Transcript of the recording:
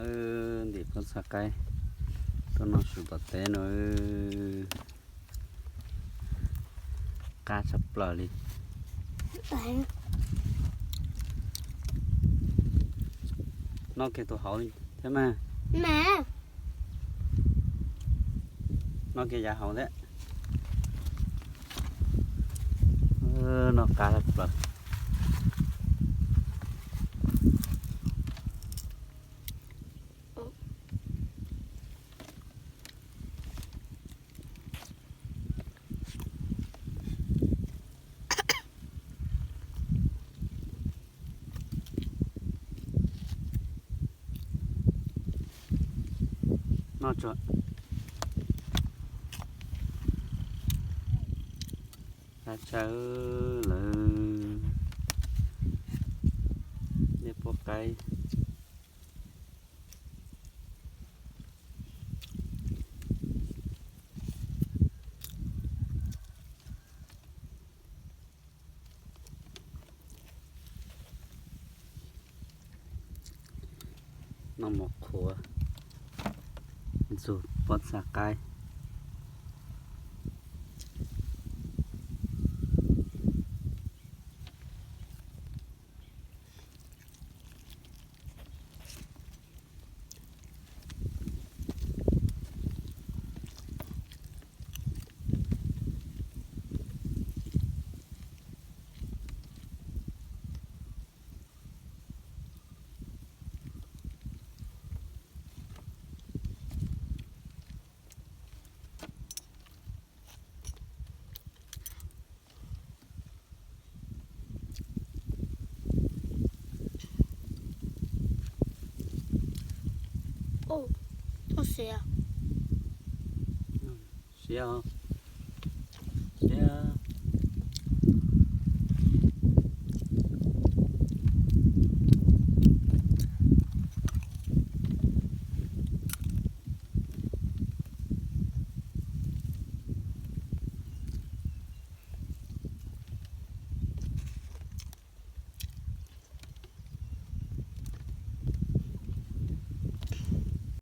Ntim pob txha qaib tuaj noj su tom teb no, qab tshaj plaws li. Noj kiag tus hauv thiab mas. Noj kiag yav hauv thiab. Noj qab tshaj plaws. Noj tsuag. Qab tshaj lawm. Nej pom qaib. Noj mov qhuav, ntxuag pob txha qaib. Siab.